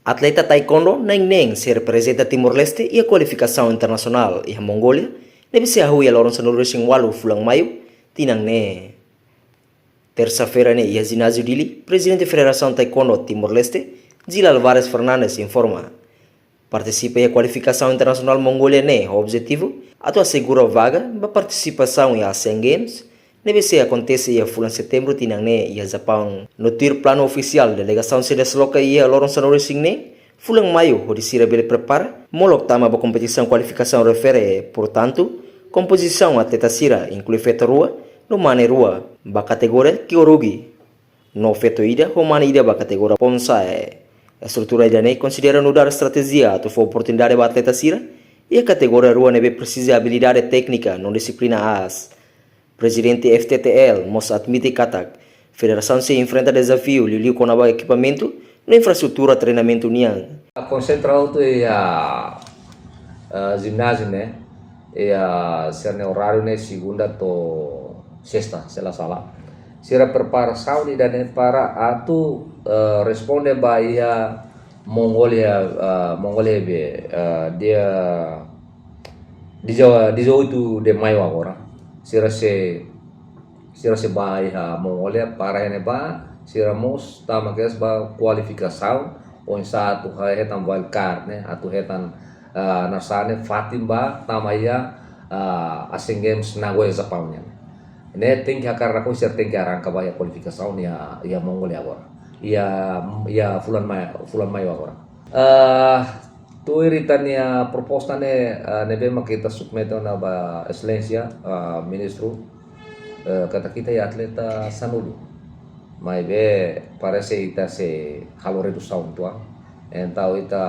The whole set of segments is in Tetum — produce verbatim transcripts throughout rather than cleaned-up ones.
Atleta taekwondo na'in-neen sei reprezenta Timor-Leste iha kualifikasaun internasionál iha Mongólia, ne'ebé sei hahú iha loron sanulu-resin-ualu fulan Maiu tinan ne'e. Tersa-feira ne'e iha Jináziu Dili, Prezidente Federasaun Taekwondo Timor-Leste, Gil Álvares Fernandes informa. Partisipa iha kualifikasaun internasionál Mongólia ne'e ho objetivu atu asegura vaga ba partisipasaun iha Asian Games, ne'ebé sei akontese iha fulan Setembru tinan ne'e iha Japaun. No tuir planu ofisiál, delegasaun sei desloka iha loron sanulu-resin ne'e fulan Maiu, hodi sira bele prepara molok tama ba kompetisaun kualifikasaun refere. Portantu, kompozisaun atleta sira inklui feto rua no mane rua ba kategoria kyorugi, no feto ida ho mane ida ba kategoria ponsae. Estrutura ida-ne'e konsidera nu'udar estratéjia atu fó oportunidade ba atleta sira iha kategoria rua ne'ebé presiza abilidade téknika no dixiplina aas. Prezidente F T T L mós admite katak federasaun sei enfrenta dezafiu liuliu kona-ba ekipamentu no infraestrutura treinamentu nian. Konsentra hotu iha, eh, jináziu ne'e, iha sira-nia oráriu ne'e segunda to'o sesta, se la sala. Sira preparasaun ida-ne'e para atu, eh, responde ba iha Mongólia, eh, Mongólia be, eh, dia dezo-, dezoito de Maio agora. Sira sei, sira sei bá iha Mongólia para iha ne'ebá, sira mós tama kedas ba kualifikasaun, oinsá atu ha-, hetan wild card ne'e, atu hetan, ah, nasaun ne'e fatin ba tama iha, ah, Asian Games Nagoya, Japaun nian. Ne'e tenke hakarak, sira tenke arranka ba iha kualifikasaun iha, iha Mongólia agora. Iha, iha fulan Mai-, fulan Maiu agora. Ah, tuir ita-nia proposta ne'e, ah, ne'ebé mak ita submete ona ba Exelénsia, ah, Ministru, eh, katak ita iha atleta sanulu. Maibé parese ita sei halo redusaun uitoan. Entaun ita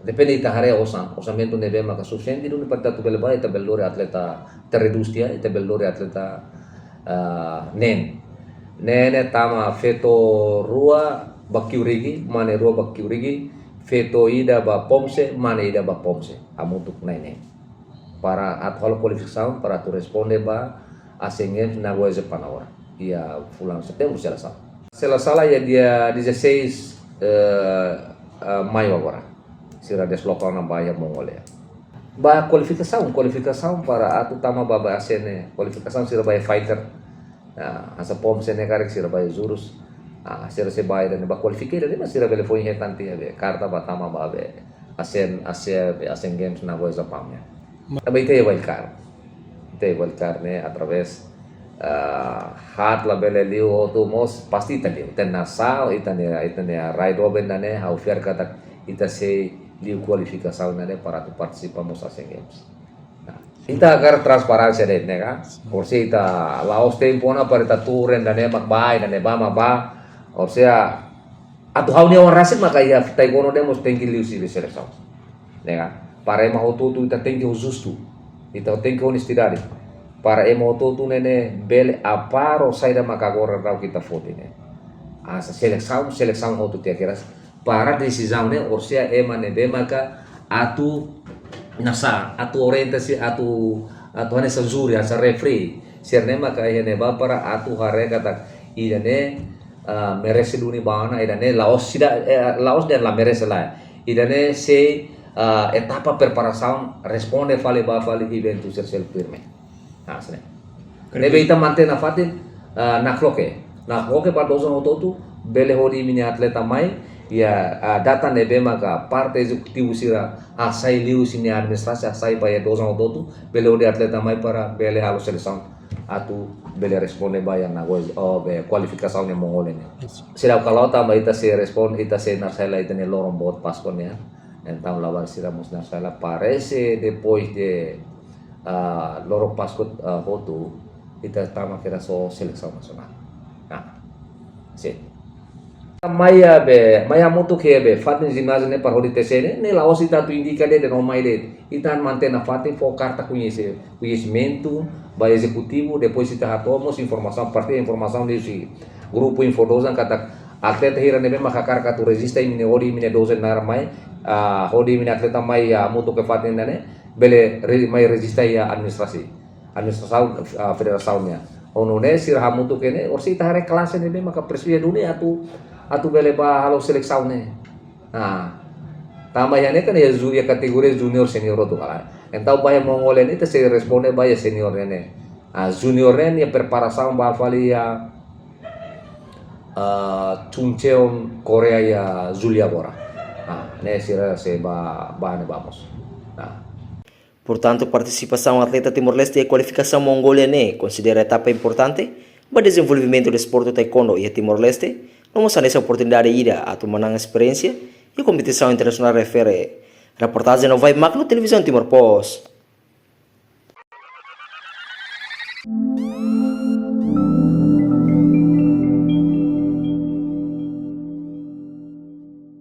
depende ita haree osan, orsamentu ne'ebé maka sufisiente duni para ita atu bele bá, ita bele lori atleta, ita redús tiha, ita bele lori atleta, ah, neen. Neen ne'e tama feto rua ba kyorugi, mane rua ba kyorugi, feto ida ba ponsae, mane ida ba ponsae. Hamutuk na'in-neen. Para atu halo kualifikasaun, para atu responde ba Asian Games Nagoya, Japaun agora. Iha fulan Setembru, se la sala. Se la sala iha dia dezasseis, eh, eh, Maiu agora. Sira desloka ona ba iha Mongólia. Ba kualifikasaun, kualifikasaun para atu tama ba, ba Asian ne'e. Kualifikasaun sira ba iha fighter. Ah, hanesan ponsae ne'e karik sira ba iha judus. Ah, sira sei ba iha ne'ebá kualifika iha ne'ebá, sira bele foin hetan tiha be karta ba tama ba be Asian, Asia, be Asian Games Nagoya, Japaun nian. Ma- Tanba ita iha wild card. Ita iha wild card ne'e através, ah, haat labele liu hotu mós, pasti ita liu. Ita nasaun, ita-nia, ita-nia rai doben ida-ne'e, ha'u fiar katak ita sei liu kualifikasaun ida-ne'e para atu partisipa mós Asian Games. Nah, ita hakarak transparénsia de'it ne'e ka. Orsida ita la'ós tempu ona para ita tuur ida-ne'e mak bá, ida-ne'e bá mak bá. Orsida atu ha'u-nia oan rasik maka iha taekwondo ne'e mós tenke liu husi be selesaun. Ne'e ka. Para ema hotu-hotu ita tenke ho justu. Ita tenke ho onestidade. Para ema hotu-hotu ne'e, ne'e bele aparo saida maka agora daudaun ita foti ne'e. Hanesan selesaun, selesaun hotu tiha kedas. Para desizaun ne'e orsida ema ne'ebé maka atu nasaun, atu orientasi, atu, atu hanesan júri, hanesan referee. Sira-ne'e maka iha ne'ebá para atu haree katak ida-ne'e, ah, merese duni bá ona, ida-ne'e la'ós sida, eh, la'ós dehan la merese lae. Ida-ne'e sei, ah, etapa preparasaun, responde fali ba fali eventu sira seluk tuirmai. Nah, sini. Ne'ebé ita mantein nafatin, ah, nakloke. Nakloke ba dozan hotu-hotu, bele hodi imi-nia atleta mai, iha, ah, data ne'ebé maka parte ezekutivu sira hasai liuhusi nia administrasi, hasai ba iha dozan hotu-hotu, bele hodi atleta mai para bele halo selesaun atu bele responde ba iha Nagoya, oh, be kualifikasaun iha Mongólia nian. Seidauk ka lae tanba ita sei responde, ita sei nasaun hela ita-nia loron boot Páskua nian. Entaun labarik sira mós nasaun hela, parese depois de, ah, loron Páskua, ah, hotu, ita tama kedas ho selesaun nasionál. Nah, sin. Mai iha be, mai hamutuk iha be fatin jináziu ne'e para hodi tese ne'e, ne'e la'ós ita atu indika de'it dehan ó mai de'it. Ita mantein nafatin fó karta koñese-, koñesimentu ba ezekutivu, depois ita hato'o mós informasaun, parte informasaun husi grupu info dozan katak atleta hira ne'ebé maka hakarak atu rejista imi-nia, hodi imi-nia dozan naran mai, ah, hodi imi-nia atleta mai, ah, hamutuk iha fatin ne'e, bele re-, mai rejista iha administrasi, administrasaun, ah, federasaun nian. Ho nune'e sira hamutuk iha ne'e, orsida ita haree klase ne'ebé maka presiza duni atu, atu bele bá halo selesaun ne'e. Ah, tanba iha ne'e kan iha ju-, iha kategoria junior senior hotu kala. Entaun ba iha Mongólia ne'e ita sei responde ba iha senior ne'e. Ah, junior ne'e nia preparasaun ba fali iha, ah, Chungcheon Korea iha jullu agora. Ah, ne'e sira sei ba, ba ne'ebá mós. Ah. Portantu, partisipasaun atleta Timor-Leste iha kualifikasaun Mongólia ne'e konsidera etapa importante ba dezenvolvimentu desportu taekwondo iha Timor-Leste, no mós hanesan oportunidade ida atu manán esperiénsia iha kompetisaun internasionál refere. Reportajen Novai Magno, Televizaun Timor Post.